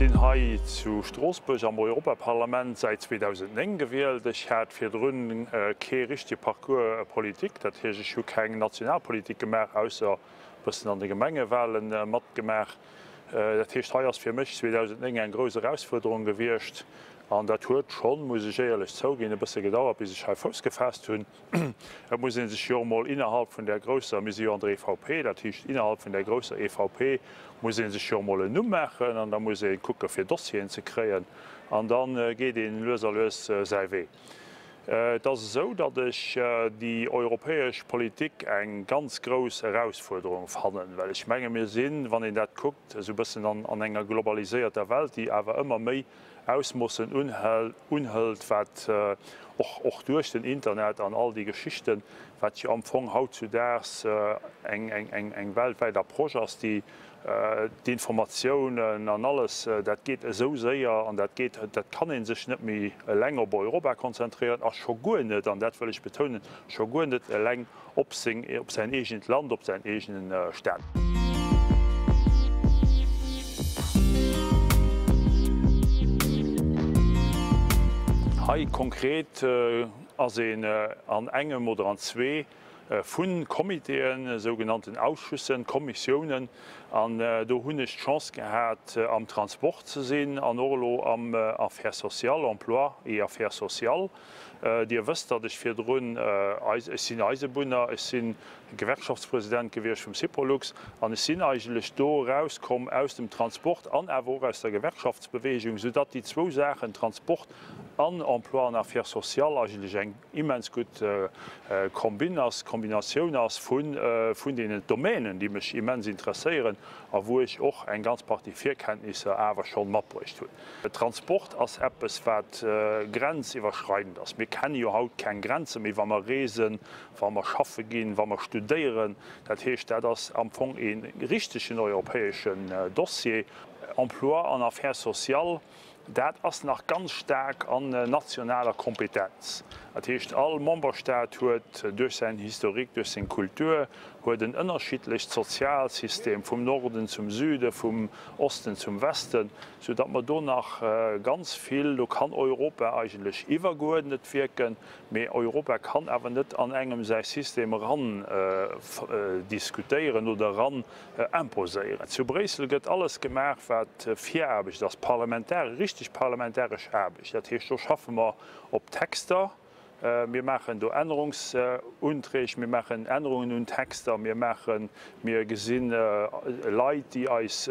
sinn hei zu Stroossbuerg am Europaparlament säit 2009 gewielt. Ech hat virdrun kee richtege Parcours politique, dat heescht ech hu keng Nationalpolitik gemaach, ausser e bëssen an de Gemengewahlen matgemaach. Dat heescht hei ass fir mech 2009 eng grouss Erausfuerderung gewiescht an dat huet schonn, muss ech éierlech zouginn, e bësse gedauert bis ech hei Fouss gefaasst hunn. Et muss ee sech jo och emol innerhalb vun där grousser, mir si jo an der EVP, dat heescht innerhalb vun där grousser EVP muss ee sech jo och emol en Numm maachen an da muss ee kucke fir Dossieren ze kréien an da geet ee lues a lues säi Wee. Et ass esou, datt ech déi europäesch Politik eng ganz grouss Erausfuerderung fannen, well ech menge mir sinn, wann een dat kuckt, esou e bëssen an enger globaliséierter Welt, déi awer ëmmer méi Ausmoossen unhëlt, wat och duerch den Internet an all déi Geschichten, wat jo am Fong hautzudaags eng weltwäit Approche ass, déi d'Informatiounen an alles, dat geet esou séier an dat geet, dat kann ee sech net méi eleng op Europa konzentréieren a scho guer net, an dat wëll ech betounen, scho guer net eleng op seng, op säin eegent Land, op säin eegene Staat. Hei konkret ass een an engem oder an zwee vu Comitéen, sougenannten Ausschüssen, Kommissiounen, an do hunn ech d'Chance gehat am Transport ze sinn an och elo am Affaires sociales, Emploi et Affaires sociales. Dir wësst, datt ech virdrun, ech sinn Eisebunner, ech si Gewerkschaftspresident gewiescht vum Syprolux an ech sinn eigentlech do erauskomm aus dem Transport an awer och aus der Gewerkschaftsbewegung, soudatt déi zwou Saachen, Transport an Emploi an Affaires sociales, eigentlech eng immens gutt Kombinn ass, Kombinatioun ass vun deenen Domänen, déi mech immens interesséieren a wou ech och eng ganz Partie Virkenntnisser awer schonn matbruecht hunn. Transport ass eppes, wat grenziwwerschreidend ass. Mir kenne jo haut keng Grenze méi, wa mer reesen, wa mer schaffe ginn, wa mer studéieren. Dat heescht, dat ass am Fong ee richtegen europäeschen Dossier. Emploi an Affaires sociales, dat ass nach ganz staark an nationaler Kompetenz. Dat heescht, all Memberstaat huet duerch säin Historique, duerch seng Kultur, huet en ënnerschiddlecht Sozialsystem vum Norden zum Süden, vum Osten zum Westen, sou datt mer do nach ganz vill, do kann Europa eigentlech iwwergeuerdnet wierken, mee Europa kann awer net an engem säi System eran diskutéieren oder eran imposéieren. Zu Bréissel gëtt alles gemaach, wat Viraarbecht ass, parlamentaresch, richteg parlamentaresch Aarbecht. Dat heescht, do schaffe mer op Texter, Mir maachen do Ännerungsunträg, mir maachen Ännerungen un Texter, mir maachen, mir gesi Leit, déi eis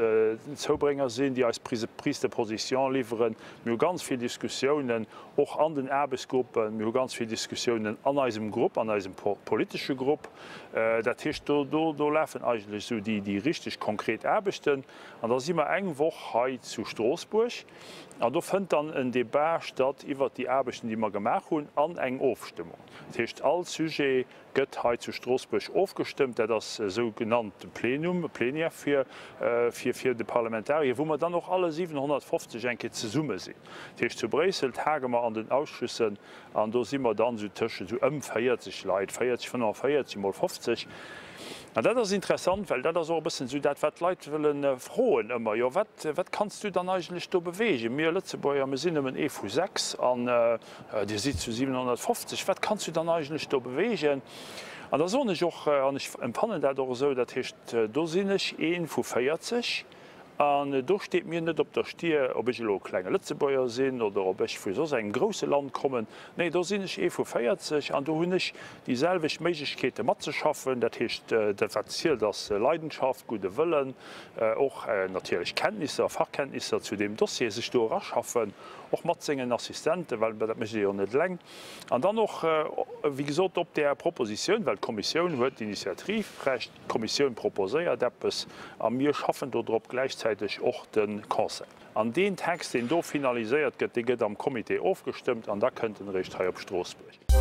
Zoubrénger sinn, déi eis Prise de position liwweren. Mir hu ganz vill Diskussiounen, och an den Aarbechtsgruppen. Mir hu ganz vill Diskussiounen an eisem Grupp, an eisem politesche Grupp. Dat heescht, do, do lafen eigentlech esou déi richteg konkret Aarbechten. An da si mer eng Woch hei zu Stroossbuerg. An do fënnt dann en Débat statt iwwert déi Aarbechten, déi mer gemaach hunn, an eng Ofstëmmung. Dat heescht, all Sujet gëtt hei zu Stroossbuerg ofgestëmmt. Dat ass e sougenannte Plenum, Plénière fir, fir de Parlamentarier, wou mer dann och alle 750 eng Kéier zesumme sinn. Dat heescht, zu Bréissel tage mer an den Ausschüssen An do si mer dann esou tëschent esou ëm 40 Leit, 40, 45, mol 50. An dat ass interessant, well dat ass och e bëssen esou dat, wat d'Leit wëlle froen ëmmer, Jo, wat, wat kanns du dann eigentlech do beweegen? Mir Lëtzebuerger, mir sinn nëmmen ee vu 6 an Dir sidd zu 750. Wat kanns du dann eigentlech do beweegen? An da soen ech och, an ech empfannen dat och esou, dat heescht, do sinn ech ee vu 40, An do steet mir net op der Stier, ob ech elo e klenge Lëtzebuerger sinn oder ob ech vu soss engem grousse Land kommen. Nee, do sinn ech ee vu 40 an do hunn ech déi selwecht Méiglechkeete matzeschaffen. Dat heescht, dat wat zielt ass Leidenschaft, gudde Wëllen, och natierlech Kenntnisser, Fachkenntnisser zu deem Dossier, sech do eraschaffen, och mat sengen Assistenten, well dat mécht ee jo net eleng. An dann och, wéi gesot, op där Propositioun, well d'Kommissioun huet d'Initiativrecht, D'Kommissioun proposéiert eppes a mir schaffen do drop, gläichzäiteg och de Conseil. An deen Text, deen do finaliséiert gëtt, dee gëtt am Comité ofgestëmmt an da kënnt en eréischt hei op Stroossbuerg.